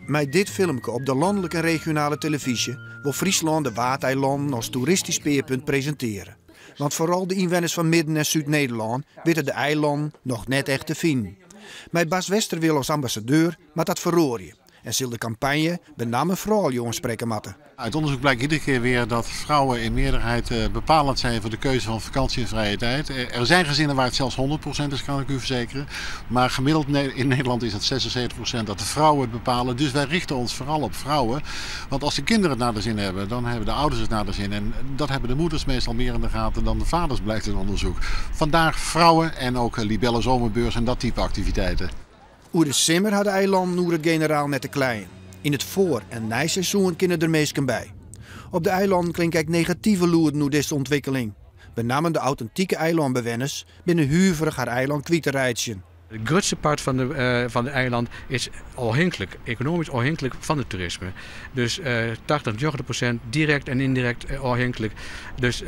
Mei dit filmke op de lanlike en regionale telefyzje wol Fryslân de Waadeilannen as toeristysk spearpunt presintearje. Want foaral de ynwenners fan Midden en Súd-Nederlân witte de eilannen noch net echt te finen. Mei Bas Westerweel as ambassadeur moat dat feroarje en sil de kampanje benammen froulju oansprekke moatte. Uit onderzoek blijkt iedere keer weer dat vrouwen in meerderheid bepalend zijn voor de keuze van vakantie en vrije tijd. Er zijn gezinnen waar het zelfs 100% is, kan ik u verzekeren. Maar gemiddeld in Nederland is het 76% dat de vrouwen het bepalen. Dus wij richten ons vooral op vrouwen. Want als de kinderen het naar de zin hebben, dan hebben de ouders het naar de zin. En dat hebben de moeders meestal meer in de gaten dan de vaders, blijkt uit onderzoek. Vandaar vrouwen en ook Libelle Zomerbeurs en dat type activiteiten. Oer de simmer ha de eilannen oer it generaal net te kleien. Yn it foar en neiseizoen kinne der minsken by. Op de eilannen klinke ek negative lûden oer dizze ûntwikkeling. Benammen de autentike eilânbewenners binne huverich har eilân kwyt te reitsjen. It grutste part fan de eiland is ôfhinklik, ekonomysk ôfhinklik fan it toerisme. Dus 80, 90% direkt en yndirekt ôfhinklik. Dus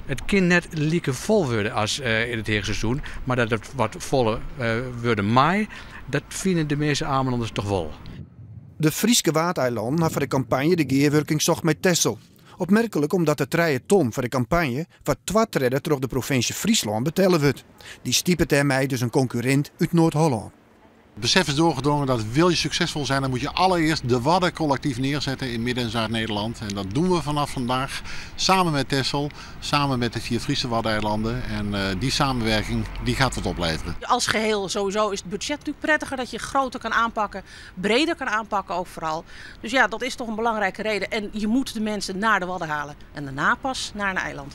it kin net like fol wurde as yn it heechseizoen, mar dat it wat foller wurde mei, dat fine de measte Amelanners toch wol. De Fryske Waadeilannen ha foar de kampanje de gearwurking socht mei Texel. Opmerklik omdat de trije ton foar de kampanje foar twa tredde troch de provinsje Fryslân betelle wurdt. Dy stipet dêrmei dus in konkurrint út Noard-Hollân. Het besef is doorgedrongen dat wil je succesvol zijn, dan moet je allereerst de Wadden collectief neerzetten in Midden- en Zuid-Nederland. En dat doen we vanaf vandaag samen met Texel, samen met de vier Friese Waddeneilanden. En die samenwerking die gaat wat opleveren. Als geheel sowieso is het budget natuurlijk prettiger dat je groter kan aanpakken, breder kan aanpakken ook vooral. Dus ja, dat is toch een belangrijke reden. En je moet de mensen naar de Wadden halen en daarna pas naar een eiland.